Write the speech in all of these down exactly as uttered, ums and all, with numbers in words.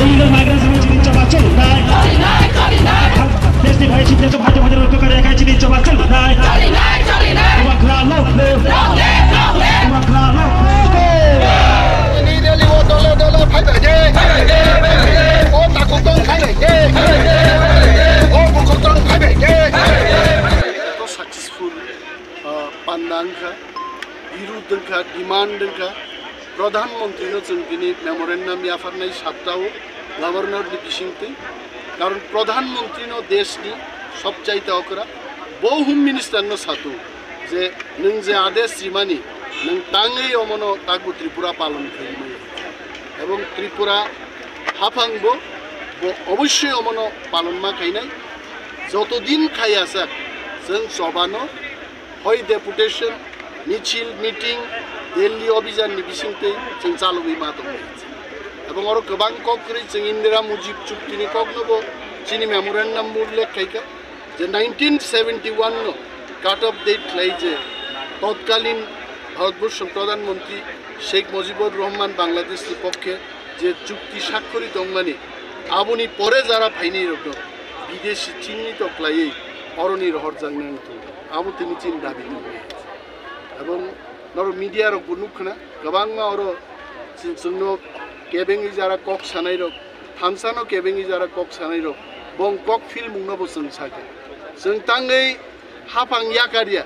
Illegal migrants ni chini choba choli nai. Deshni bhai, chini choba, bhai, bhai, rokto kare kai chini choba choli nai. Bubagra long live. Bubagra long live. Ini rally o dole dole phai bai de. O takhuk tong phai bai de. O bukhuk tong phai bai de. Successful, uh, panda wngkha, birud wngkha, demand wngkha. Pradhan Mantri no chwng bini memorandum yapharnai sapta o Governor ni bisingtwi. Karon Pradhan Mantri no desh ni sobchaita okra, bo Home Minister no satung je nwng je adesh rimani nwng tangwi omono takbo Tripura palon khaimani. Ebong Tripura haphang bo, bo obossoi omono palon ma khainai. Joto din khaiya sak, chwng chobano hoi deputation, michil, meeting, Delhi obijan ni bisingtwi chwng chalogwi ma tongwi. Ebong oro kwbang kok kwrwi chwng Indira Mujib chukti ni kok no bo chini memorandum bo ullekh khaikha je nineteen seventy one no cut off date khlai je totkalin Bharatborshni Pradhan Mantri Sheikh Mujibur Rahman Bangladesh ni pokkhe je chukti sakkhori tongmani, aboni pore jara phainai rokno bidesi chinni to khlaiwi oroni rohor jaknai wngthung, abo tini chini dabi tongmani. Ebong noro media rok bo nukkhna, kwbangma oro chwng-, chwngno kebengwi jara kok sanai rok, thamsano kebengwi jara kok sanai rok, bong kok philmung no bo chwng sakha. Chwng tangwi haphang yakarya,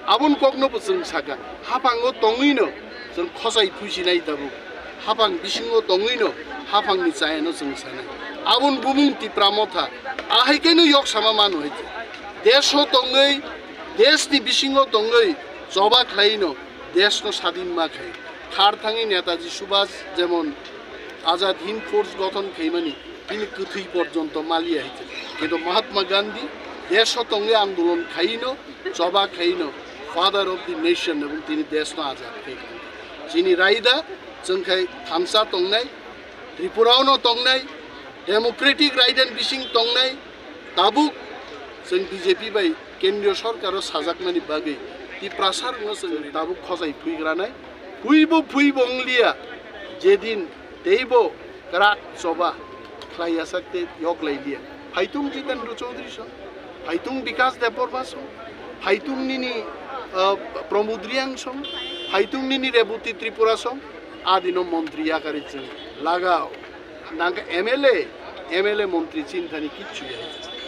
aboni kokno bo chwng sakha. Haphango tongwino chwng khosai phuisinai tabuk. Haphang bisingo tongwino haphangni chayano chwng sanai. Aboni bumung Tipra Motha. Ahai khe no yok sama mano hai khe. Desho tongwi, deshni bisingo tongwi choba khlaino deshno sadin ma khai. Khar thangwi Netaji Subhas jemon Azad Hind Force gothon khaimani, bini kwthwi porjonto maliya hai khe. Kintu Mahatma Gandhi desho tongwi andolon khaino, choba khaino, father of the nation, ebong tini deshno azad khai. Chini raida chwng khai thamsa tongnai, Tripura-o no tongnai, democratic raida ni bising tongnai, tabuk chwng B J P bai kendriyo sorkaro sajakmani bagwi Tiprasa rokno chwng tabuk khojai phuigranai. Phuibo phuibo wngliya, jedin teibo kwrak choba khlai yasak tei yok lai liya. Phaitung Jitendra Chaudhary song, phaitung Bikas Debbarma song, phaitung nini, ah, Pramod Reang song, phaitung nini Rebati Tripura song, adino montri yakari chwng lagao. Nangkha M L A, M L A montri chinthani kichu ya,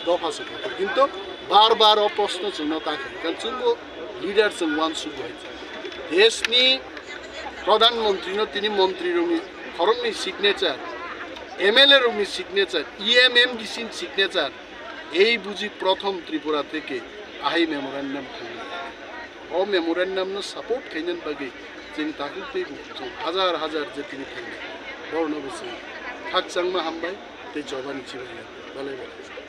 dopha se khato. Kintu bar bar o proshno chwngno ta khai, kan chwngbo leader chwng uansukgo hai. Deshni Pradhan Mantri no tini montri rokni khoroknwi signature, M L A rokni signature, E M M D C ni signature, ei buji prothom Tripura theke ahai memorandum khainai. O memorandum no support khainani bagwi chini takhuk tei bukhuk chwng hajar hajar je tini phainai. Borno bo chwng khakchangma hambai tei chobani chibai ya. Belai belai.